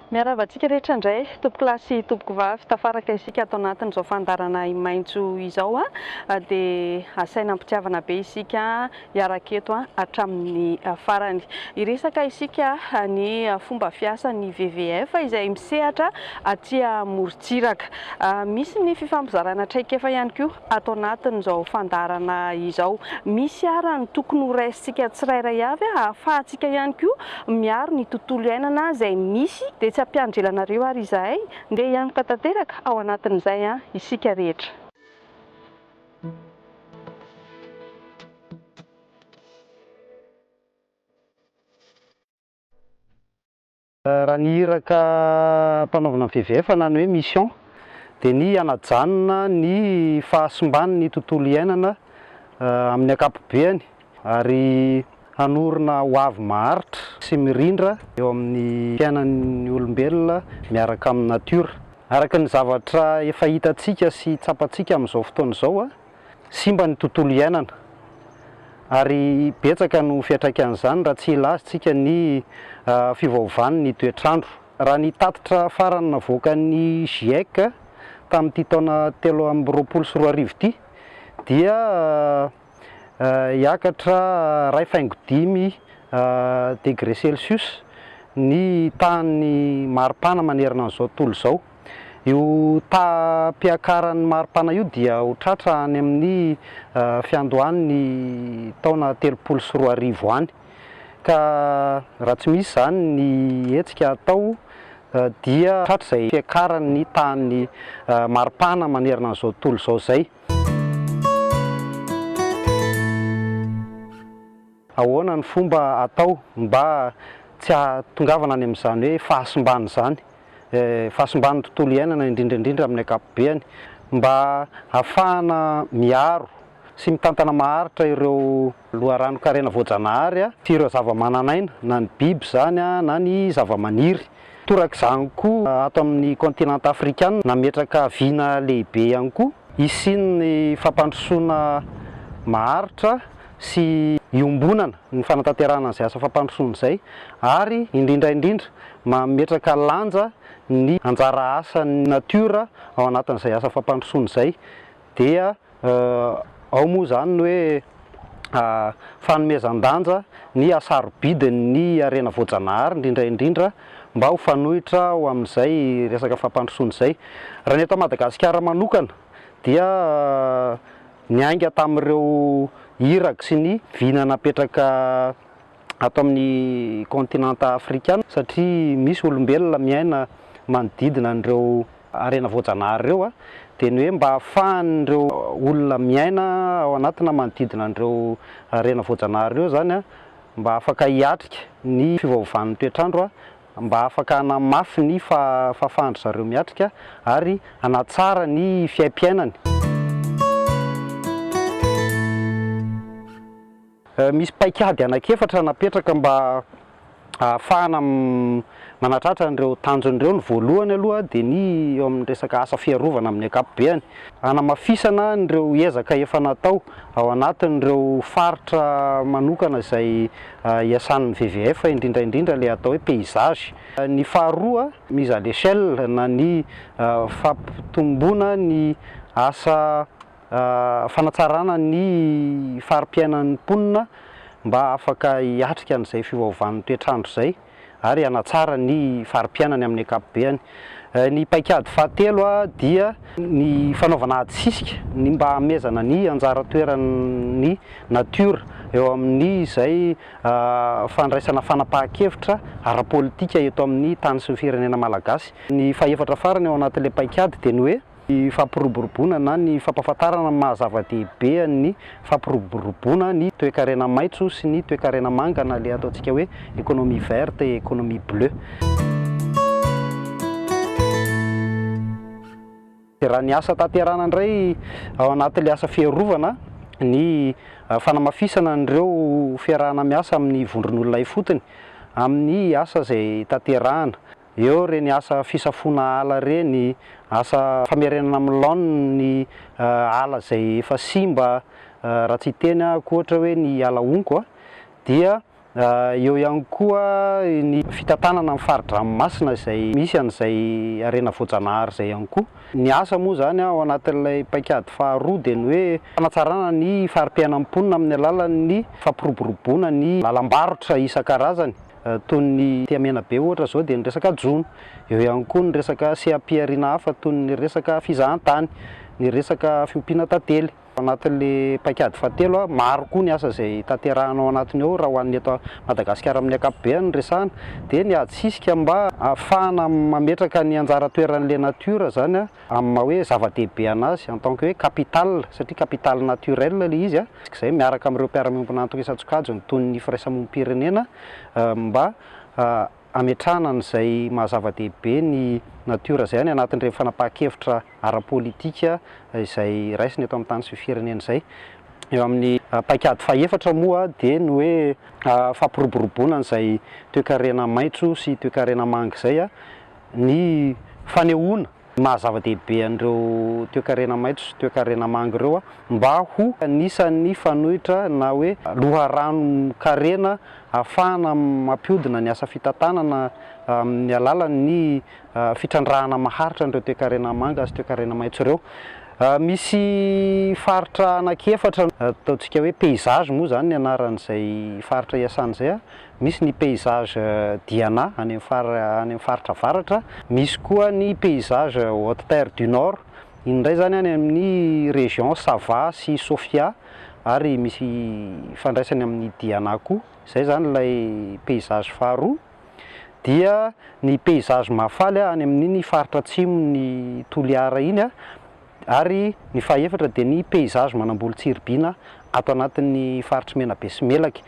Miarahaba antsika rehetra indray, tompokolahy sy tompokovavy, tafaraka isika ato anatin'izao fandaharana Imaitso izao dia asaina am-pitiavana be isika hiaraka eto hatramin'ny farany. Hiresaka isika ny fomba fiasan'ny VVF izay misehatra aty amorontsiraka. Misy ny fifampizarana traikefa ihany koa ato anatin'izao fandaharana izao. Misy ara ny tokony ho raisintsika tsirairay avy ahafahantsika ihany koa miaro ny tontolo iainana izay misy dia tsy hampiandry ela anareo ary izahay, ndeha hianoka tanteraka ao anatin'izay isika rehetra. Raha ny iraka ampanaovina ny VVF na ny hoe mission dia ny hanajanona ny fahasimban'ny tontolo iainana amin'ny ankapobeany ary hanorina ho avy maharitra sy mirindra eo amin'ny fiainan'ny olombelona miaraka amin'ny natiora. Araka ny zavatra efa hitantsika sy tsapantsika amin'izao fotoana izao, simba ny tontolo iainana ary betsaka no fiantraikan'izany raha tsy hilaza isika ny fiovaovan'ny toetr'andro. Raha ny tatitra farany navoakan'ny GIEC tamin'ity taona 2023 ity dia hiakatra iray faingo dimy degré celsius ny tahan'ny maripana manerana an'izao tontolo izao. Io taham-piakaran'ny maripana io dia ho tratra any amin'ny fiandohan'ny taona 2030 any. Ka raha tsy misy izany ny hetsika atao dia tratra izay fiakaran'ny tahan'ny maripana manerana an'izao tontolo izao izay. Ahoana ny fomba atao mba tsy hahatongavana any amin'izany hoe fahasimbana izany, fahasimban'ny tontolo iainana indrindra indrindra amin'ny ankapobeany, mba hahafahana miaro sy mitantana maharitra ireo loharanon-karena voajanahary sy ireo zava-manan'aina, na ny biby izany na ny zava-maniry. Torak'izany koa ato amin'ny kaontinanta afrikana, nametraka vina lehibe ihany koa hisian'ny fampandrosoana maharitra sy iombonana ny fanatanterahana an'izay asa fampandrosoana izay ary indrindra indrindra mametraka lanja ny anjara asan'ny natiora ao anatin'izay asa fampandrosoana izay dia ao moa izany ny hoe fanomezan-danja ny hasarobidin'ny harena voajanahary indrindra indrindra mba ho fanoitra ho amin'izay resaka fampandrosoana izay. Raha ny eto Madagasikara manokana dia Niainga tamin'ireo iraka sy ny vina napetraka ato amin'ny kaontinanta afrikana satria misy olombelona miaina manodidina an'ireo harena voajanahary ireo dia ny hoe mba ahafahan'ireo olona miaina ao anatina manodidina an'ireo harena voajanahary ireo izany mba afaka hiatrika ny fiovaovan'ny toetr'andro mba afaka hanamafy ny fahafahan-dry zareo miatrika ary hanatsara ny fiaimpiainany. Misy paikady anankiefatra napetraka mba hahafahana manatratra an'ireo tanjona ireo. Ny voalohany aloha dia ny eo amin'ny resaka asa fiarovana amin'ny ankapobeany. Hanamafisana an'ireo ezaka efa natao ao anatin'ireo faritra manokana izay iasan'ny VVF, indrindra indrindra ilay atao hoe paysage. Ny faharoa, mise à l'échelle na ny fampitomboana ny asa fanatsarana ny fari-piainan'ny mponina mba afaka hiatrika an'izay fiovaovan'ny toetr'andro izay. ary hanatsara ny fari-piainany amin'ny ankapobeany. Ny paikady fahatelo dia ny fanaovana ady sisika ny mba hamehezana ny anjara toeran'ny natiora eo amin'ny izay fandraisana fanapahan-kevitra ara-politika eto amin'ny tany sy ny firenena malagasy. Ny fahefatra farany ao anatin'ilay paikady dia ny hoe. Ny fampiroboroboana na ny fampahafantarana ny maha zava-dehibe ny fampiroboroboana ny toekarena maitso sy ny toekarena manga na ilay ataontsika hoe économie verte et économie bleue. Raha ny asa tanterahana indray ao anatin'ilay asa fiarovana, ny fanamafisana an'ireo fiarahana miasa amin'ny vondron'olona ifotony amin'ny asa izay tanterahana. Eo ireny asa fisafoana ala ireny, asa famerenana amin'ny laoniny ny ala izay efa simba, raha tsy hiteny aho ohatra hoe ny ala honko dia. Eo ihany koa ny fitantanana ny fari-dranomasina izay misy an'izay harena voajanahary izay ihany koa. Ny asa moa izany ao anatin'ilay paikady faharoa dia ny hoe fanatsarana ny fari-piainan'ny mponina amin'ny alalan'ny fampiroboroboana ny lalam-barotra isan-karazany toy ny aty Menabe ohatra izao dia ny resaka jono, eo ihany koa ny resaka seha-pihariana hafa toy ny resaka fizahantany, ny resaka fiompiana tantely. Ao anatin'ilay paikady fahatelo, maro koa ny asa izay tanterahina ao anatiny ao raha ho an'ny eto Madagasikara amin'ny ankapobeny no resahana, dia ny ady sisika mba hahafahana mametraka ny anjara toeran'ilay natiora izany amin'ny maha hoe zava-dehibe an'azy en tant que hoe capital satria capital naturel ilay izy, izay miaraka amin'ireo mpiara-miombon'antoka isan-tsokajiny toy ny firaisamonim-pirenena mba hametrahana an'izay maha zava-dehibe ny natiora izay any anatin'ireny fanapahan-kevitra ara-politika izay raisina eto amin'ny tany sy firenena izay. Eo amin'ny paikady fahefatra moa dia ny hoe fampiroboroboana an'izay toekarena maitso sy toekarena manga izay, ny fanehoana ny maha zava-dehibe an'ireo toekarena maitso sy toekarena manga ireo mba ho anisan'ny fanoitra na hoe loharanon-karena ahafahana mampihodina ny asa fitantanana amin'ny alalan'ny fitrandrahana maharitra an'ireo toekarena manga sy toekarena maitso ireo. Misy faritra anankiefatra ataontsika hoe paysage moa izany ny anaran'izay faritra iasana izay. Misy ny paysage Diana any amin'ny faritra avaratra, misy koa ny paysage Haute Terre du Nord, iny indray izany any amin'ny région Sava sy Sofia ary misy ifandraisany amin'ny Diana koa, izay izany ilay paysage faharoa. Dia ny paysage Mahafaly any amin'iny faritra atsimon'i Toliara iny. Ary ny fahefatra dia ny paysage manamboly tsiribihina ato anatin'ny faritr'i Menabe sy Melaky.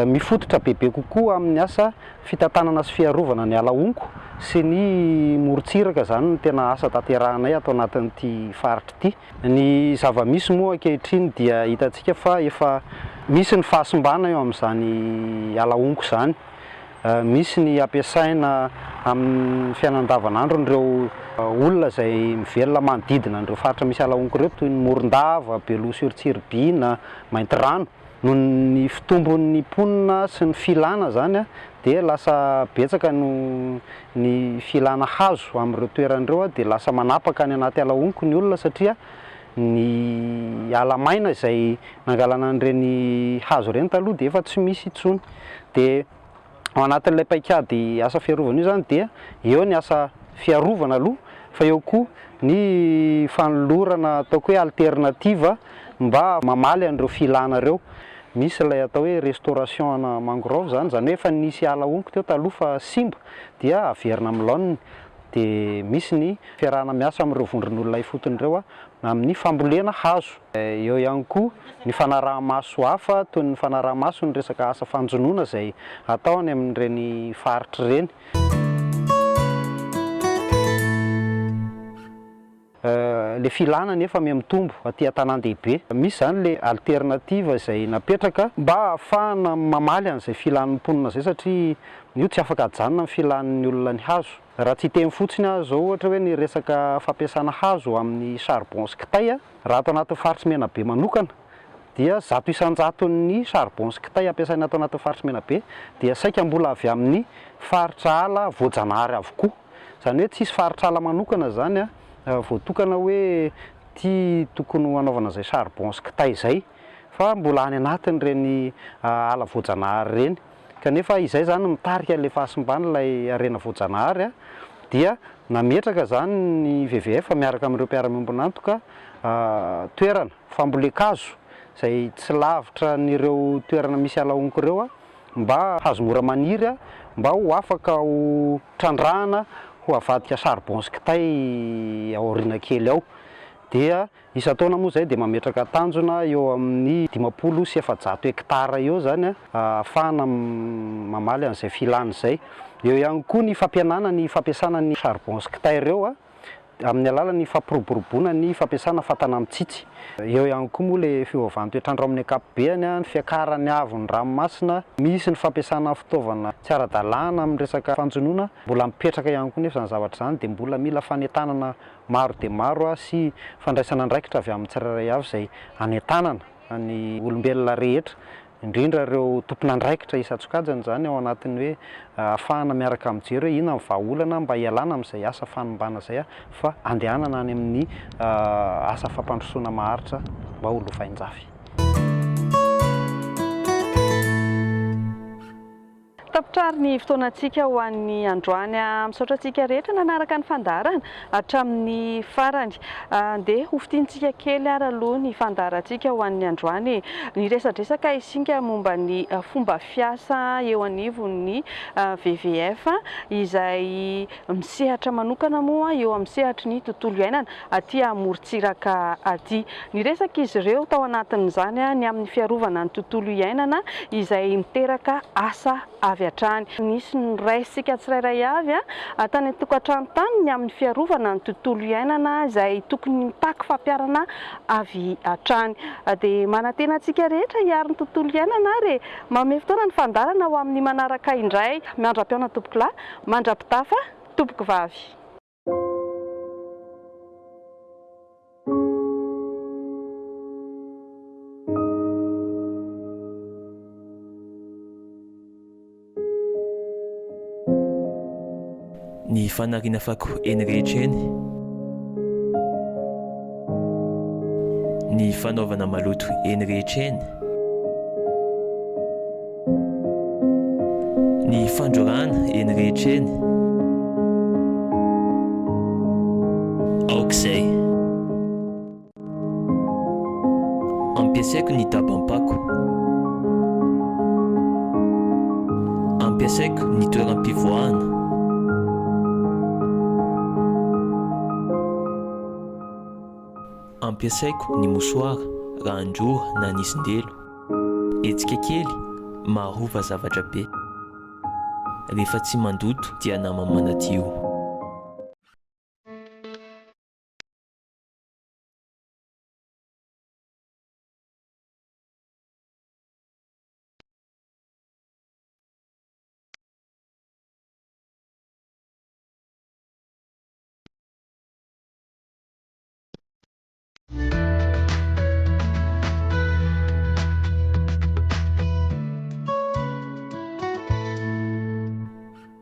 Mifototra bebe kokoa amin'ny asa fitantanana sy fiarovana ny ala honko sy ny morontsiraka izany no tena asa tanterahanay ato anatin'ity faritra ity. Ny zava-misy moa ankehitriny dia hitantsika fa efa misy ny fahasimbana eo amin'izany ala honko izany. Misy ny ampiasaina amin'ny fiainana andavanandron'ireo olona izay mivelona manodidina an'ireo faritra misy ala honko ireo toy ny Morondava, Beloha sur Tsiribihina, Maintirano. Noho ny fitombon'ny mponina sy ny filana izany dia lasa betsaka no ny filana hazo amin'ireo toerana ireo dia lasa manapaka any anaty ala honko ny olona satria ny ala maina izay nangalana an'ireny hazo ireny taloha dia efa tsy misy intsony. Dia ao anatin'ilay paikady asa fiarovana io izany dia eo ny asa fiarovana aloha fa eo koa ny fanolorana ataoko hoe alternative mba mamaly an'ireo filana ireo. Misy ilay atao hoe restauration ana mangrove izany, izany hoe efa nisy ala honko teo taloha fa simba dia averina amin'ny laoniny. Dia misy ny fiarahana miasa amin'ireo vondron'olona ifotony ireo amin'ny fambolena hazo. Eo ihany koa ny fanaraha-maso hafa toy ny fanaraha-maso ny resaka asa fanjonoana izay atao any amin'ireny faritra ireny. Ilay filana anefa miha-mitombo aty an-tanàn-dehibe. Misy izany ilay alternative izay napetraka mba hahafahana mamaly an'izay filan'ny mponina izay satria io tsy afaka ajanona ny filan'ny olona ny hazo. Raha tsy hiteny fotsiny aho izao ohatra hoe ny resaka fampiasana hazo amin'ny charbon sy kitay, raha ato anatin'ny faritr'i Menabe manokana dia 100% ny charbon sy kitay ampiasaina ato anatin'ny faritr'i Menabe dia saika mbola avy amin'ny faritra ala voajanahary avokoa. Izany hoe tsisy faritra ala manokana izany voatokana hoe ity tokony ho hanaovana izay charbon sy kitay izay fa mbola any anatin'ireny ala voajanahary ireny. Kanefa izay izany mitarika ilay fahasimban'ilay harena voajanahary dia nametraka izany ny WWF miaraka amin'ireo mpiara-miombon'antoka toerana fambolen-kazo izay tsy lavitra an'ireo toerana misy ala honko ireo mba hazo mora maniry mba ho afaka ho trandrahana ho avadika charbon sy kitay aoriana kely ao dia Isan-taona moa izay dia mametraka tanjona eo amin'ny 450 hektara eo izany ahafahana mamaly an'izay filana izay. Eo ihany koa ny fampihenana ny fampiasana ny charbon sy kitay ireo. Amin'ny alalan'ny fampiroboroboana ny fampiasana fatana mitsitsy. Eo ihany koa moa ilay fiovaovan'ny toetr'andro amin'ny ankapobeny, ny fiakaran'ny haavon'ny ranomasina, misy ny fampiasana fitaovana tsy ara-dalàna amin'ny resaka fanjonoana. Mbola mipetraka ihany koa nefa izany zavatra izany dia mbola mila fanentanana maro dia maro sy fandraisana andraikitra avy amin'ny tsirairay avy izay hanentanana ny olombelona rehetra indrindra ireo tompon'andraikitra isan-tsokajiny izany ao anatin'ny hoe ahafahana miaraka mijery hoe inona ny vahaolana mba hialana amin'izay asa fanimbana izay fa andehanana any amin'ny asa fampandrosoana maharitra mba ho lovain-jafy. Tapitra ary ny fotoanantsika ho an'ny androany. Misaotra antsika rehetra nanaraka ny fandaharana hatramin'ny farany. Andeha ho fintinintsika kely ary aloha ny fandaharantsika ho an'ny androany. Niresadresaka isika momba ny fomba fiasa eo anivon'ny WWF izay misehatra manokana moa eo amin'ny sehatry ny tontolo iainana aty amorontsiraka aty. Niresaka izy ireo tao anatin'izany ny amin'ny fiarovana ny tontolo iainana izay miteraka asa avy hatrany. Nisy noraisintsika tsirairay avy tany an-tokantrano tany ny amin'ny fiarovana ny tontolo iainana izay tokony mitaky fampiharana avy hatrany. Dia manantena antsika rehetra hiaro ny tontolo iainana ary e! Manome fotoana ny fandaharana ho amin'ny manaraka indray. Mandra-pihaona tompokolahy, mandra-pitafa tompokovavy. Ny fanariana fako eny rehetra eny. Ny fanaovana maloto eny rehetra eny. Ny fandrorana eny rehetra eny. Aok'izay. Ampiasaiko ny dabam-pako. Ampiasaiko ny toeram-pivoahana. Ampiasaiko ny mosoara raha handrora na hanisindelo. Hetsika kely maharova zavatra be. Rehefa tsy mandoto dia nama-manadio.